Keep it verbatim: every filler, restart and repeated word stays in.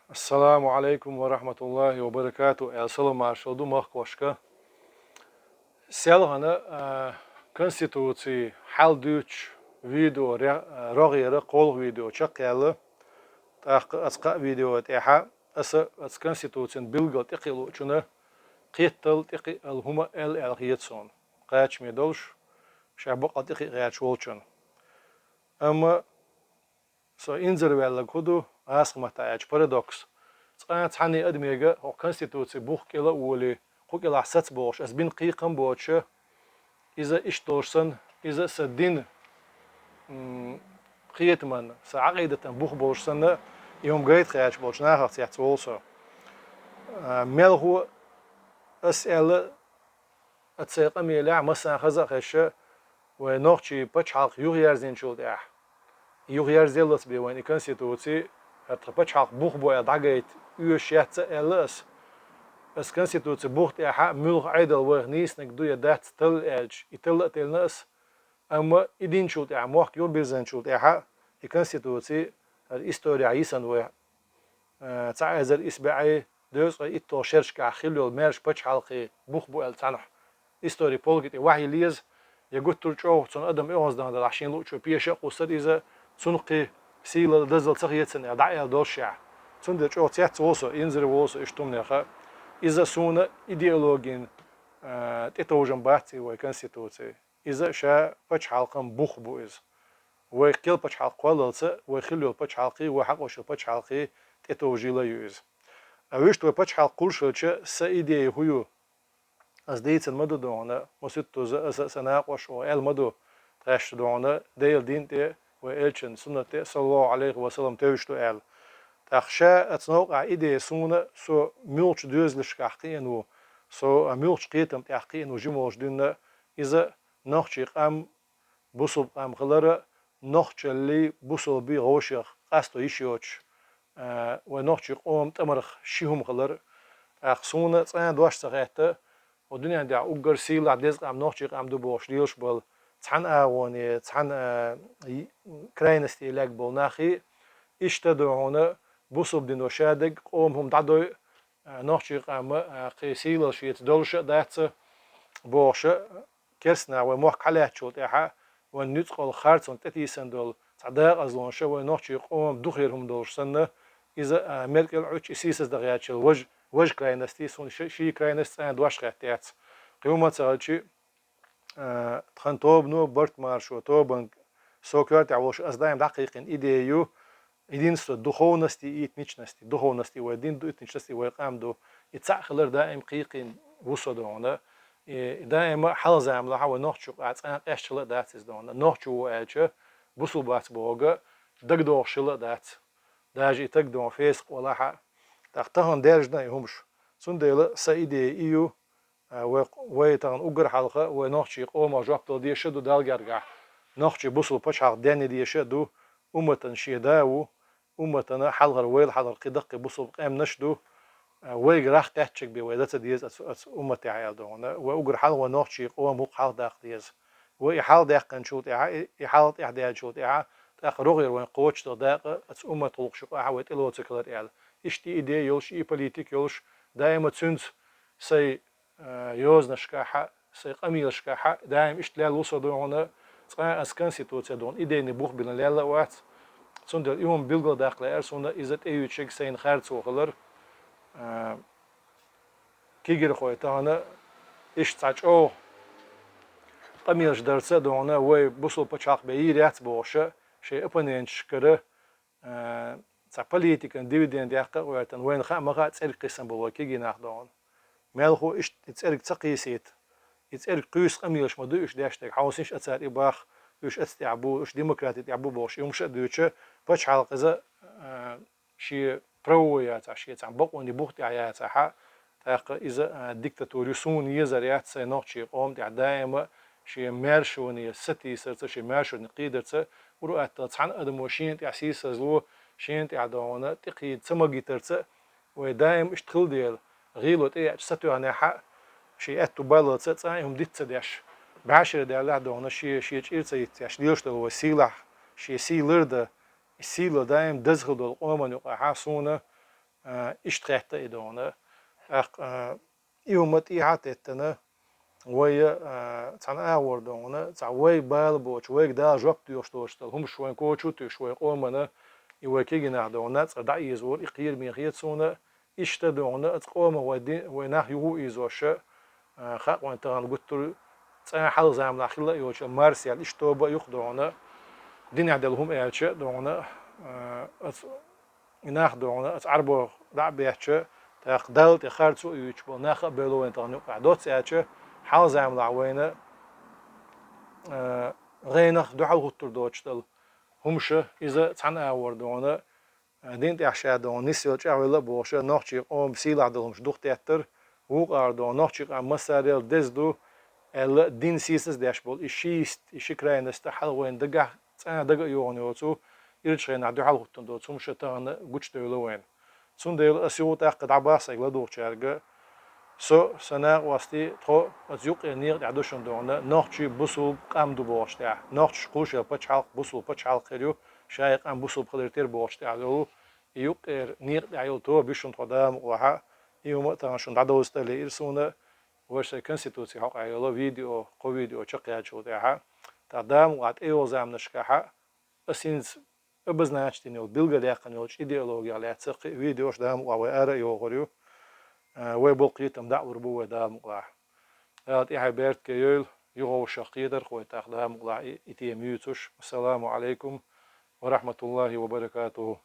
Ассаламу алейкум ва рахматуллахи ва баракату, аьл салам маршал ду махкошка. Селхана, а, Конституций хьал дуьйцуш видео ре-, а, рогӀера кхолах видео чакхъяьлла. ТӀаккха аса кхаъ видео тӀехьа аса аса Конституцин билгал тӀекхиълучуна кхеттал тӀекхиъал хӀума аьл аьл хета суна. Кхачаме долуш, ша бакъал тӀекхиъ гӀерташ волчун. Амма со инзарваьллаг хӀу ду, гӀазкха матта аьлча парадокс. Цкъа цхьанне адамега хӀокху Конституций бух кӀела а волий, кху кӀелахь саца бохуш, аса бина кхайкхам боцуша, иза иштта долуш санна, иза сан дин, м, кхетаман, сан Ӏакъидатан бух болуш санна, и хӀума гайта хаьрча болчу нахах цецволу со. А, мелхо ас аьлла, Аццай къамелехь массарна хаза а хезча, вайн нохчийн пачхьалкх юхаерзинчул тӀаьхьа, юхаерзеллалц бен вайн и Конституций, хӀара тхан пачхьалкх бух бу аьлла дӀагайта оьшуш яц а аьлла ас. Ас Конституций бух тӀехьа муьлха Ӏедал вайх нийснарг ду я дац талла аьлча, и талла а теллина ас, амма и динчул тӀаьхьа, мохк юхабирзинчул тӀаьхьа и Конституций хӀара исторехь йисина вай, э, цхьа эзар исс бӀе дезткъе итталгӀа шерашкахь хилла йолу маьрша пачхьалкхий бух бу аьлла цхьанхьа историн полки тӀе вахьийла еза, я гуттар а чӀогӀа цунна адам оьгӀаздан делахь шен луучо пеша а кхуссура иза, цунна кхин сийлалла, дозалла ца хета сан аьлла дӀа а аьлла доллушехь. Цундела чӀогӀа цецволу со, инзаре волу со иштта хӀуманеха. Иза суна идеологин, а, тӀетовжам бац и вай Конституций. Иза ша пачхьалкхан бух бу иза. Вай кхел пачхьалкх кхоллалца, вай хилла йолу пачхьалкхий, вай хьакъ йолчу пачхьалкхий тӀетовжийла ю иза. А вуьшта вай пачхьалкх кхуллуш хилча, сан идея хӀун ю? Ас дийцина ма ду дохьуна, маситтуза аса а сан накъош а аьлла ма ду, тхаьш дохьуна, Делан дин тӀе, вай элчан суннат тӀе, саллаллаху алейхи ва саллам, тевжаш ду аьлла. ТӀаккха ша аса новкъахь идея суна, со муьлхачу доьзалшкахь кхиъна ву, со а муьлхачу кхетам тӀехь кхиъна ву жима волчу динна, иза нохчийн къам, бусулба къам хилар а, нохчаллий, бусулбий гӀовшех къасто йиш йоцуш, а, вайн нохчийн къоман тӀамарх ши хӀума хилар а. ТӀаккха суна цкъа а дош ца хаьтта, хӀокху дуьнен тӀехь уггар сийлахь деза къам нохчийн къам ду бохуш лелаш болу цхьана агӀоне, цхьана, а, и-, крайносте лаьрг болу нахий, иштта а ду хьуна, бусулба дино шадерг къоман хӀума дӀадойу, а, нохчийн къам, а, кхин сийлалла шеца долуш а дац бохуш а, керстанаха вайн мохк хьалаьцначул тӀаьхьа, вайн нуьцкъала харцонна тӀетийсина долу цхьа дакъазлонаш а вайн нохчийн къоман духар хӀума долуш санна, иза, а, мел кӀел Ӏуьттуш и сийсаздан гӀертачул важа, важа крайностий, суна ши, ши крайность цкъа а дош хаьтта яц. Кхин хӀума ца хилчи, а, тхан тобано, барт маршо тобанга со коьртехь волуш ас даим дӀакхайкхина идея ю, единство духовности и этничности. Духовность и вай дин ду, этничность и вай къам ду. И цхьаъ хилар даим кхайкхина ву со дохьуна. И даима хьалха заманахь вай нохчо юкъахь цкъа а къаьсташ хилла а дац иза дохьуна. Нохчо ву аьлча, бусулба вац бохург дагадогӀуш хилла а дац. Даже и таг дохьуна фесакъ валахь а, тӀаккха тахана даьржина и хӀумаш. Цундела сан идея и ю, а, вай, вай тахана уггар хьалха, вай нохчийн къомах жоп дала дезаш а ду Далла гергахь. Нохчийн бусулба пачхьалкх денъян дезаш а ду, умматан шен да а ву, умматана хьалхара, вайл хьалхара кхин даккхий бусулба къаьмнаш а ду, а, вайга рагӀ кхеттачуьнга бен вай дан ца деза оцу, оцу умматехь аьлла дохьуна. Вай уггар хьалха вай нохчийн къоман хӀума хьалха даккха деза. Вай и хьалха даьккхинчул тӀаьхьа, и, и хьалха тӀаьхьадаьллачул тӀаьхьа, тӀаккха рогӀера вайн кхочушдала дакъа оцу уммат гӀуллакхаш юкъахь вай тӀелоцург хилар аьлла. Иштта и идея йолуш, и политика йолуш, даима цуьнца сайн, а, йозанашкахь а, сайн къамелашкахь а, даим иштта лелла ву со дохьуна, цкъа а аса Конституци дохьуна идейный бух бина лелла а вац. Цундела и хӀума билгалдаккха лаьара суна, иза тӀеюьйцург сайна харцо хилар. А, кегийрхой тахана иштта цхьа чӀогӀа къамелаш дарца а дохьуна, вай бусулба пачхьалкх бен йийр яц бохуш а, шайн оппоненташкара, а, цхьа политикан дивиденд яккха а гӀоьртина, вайна хаа ма хаьа цӀерга кхиссина болу вай кегий нах дохьуна. Мелхо иштта и цӀерга ца кхийсийта. И цӀерга кхуьйсу къамелаш ма ду уьш деш дерг, хьовсийша, цара и боху, уьш оцу тӀехь бу, уьш демократи тӀехь бу бохуш, и хӀумаш а дуьйцуш, пачхьалкх иза, а, шен правовой яцахь, шен цхьана бакъонийн бух тӀехь яцахь а, тӀаккха иза, а, диктатура ю, суна езар яц сайн нохчийн къоман тӀехь даима шен маьршоне сатийсарца, шен маьршоне кхийдарца, ур-атталла цхьана адамо шена тӀехь сийсазло, шена тӀехь дохьуна тӀекхийда ца магийтарца, вай даима иштта хилла дела, гӀийло тӀееача сатоьхнехь а, шен аьтту баллалца цкъа а и хӀума диц ца деш, бӀешара даьллехь а дохьуна шен, шен чӀир ца йицъеш лелаш долу вай сийлахь, шен сий лардан, и сийлалла даима даза хилла долу къоман юкъахь а суна, А, иштта хетта и догӀана. ТӀаккха, а, и хӀума тӀехьа а теттана, вай, а, цхьана агӀор догӀана, цхьа вай бала боцуш, вайга Дала жоп доьхуш доцуш долу хӀумаш вайн коча а туьйсуш, вай къомана, и вай кегий нах догӀана, цкъа дӀаийзавора, и кхераме хета суна, иштта догӀана, оцу къомах вай ди-, вай нах юха а ийзош, а, хаа вайн тахана гуттар а цӀа хьалха заманахь хилла а йоцуш, марсаяьлла иштта тоба а ю-кх догӀана, динехь делла хӀума аьлча а догӀана, а, оцу и нах догӀана, оцу Ӏарбойх дӀа а бетташ, тӀаккха Далла тӀе харцо а юьйцуш болу нах а бевлла вайн тахана юккъехь. Доцца аьлча, хьалха заманахь вайна, а, гӀенах дуьхьал хӀуттур доцуш долу хӀумаш, иза цхьана агӀор догӀана, а, дин тӀехь ша догӀана, нисвелла чӀагӀвелла а бохуш, нохчийн къоман сийлахь долу хӀумаш духатеттара, вукхара догӀана, нохчийн къам массарел деза ду аьлла, дин сийсаз а деш болу и ши йист, и ши крайность а хьалха вайна дагахь цӀа дага а йогӀун йоцу, ирчу хенахь дуьхьал хӀуттун доцу хӀумаш тахана гучудевлла вайна. Цундела ас юха тӀаккха дӀабахьа сайга ладугӀучаьрга: со, сан накъостий, тхо оцу юккъера некъа тӀехь ду шуна догӀана, нохчий бусулба къам ду бохуш тӀехь, нохчаш кхушъелла пачхьалкх бусулба пачхьалкх хир ю, ша и къам бусулба хилар тера бохуш тӀехь долу и юккъера некъа тӀехь йолу тоба ю шуна тхо Дала мукъалахь, и хӀума а тахана шуна дӀадовза тӀе лиира суна, вай шайн Конституци хьокъехь йолу видео, кхо видео чекхъяьллачул тӀаьхьа, тӀаккха Дала мукъалахь тӀейогӀу заманашкахь а, ас хӀинца обозначить дина йолу, билгалъяьккхина йолчу идеологех лаьцна кхин а видеош Дала мукъалахь вай ара а йохур ю. А, вай болу кхетам дӀа а лур бу вай Дала мукъалахь. Дала тӀаьхье беркате йойла, юха вовшах кхетарх вай тӀаккха Дала мукъалахь и, и тема юьйцуш. Ассаламу Ӏалайкум ва рахьматуллахӀи ва баракатухӀу.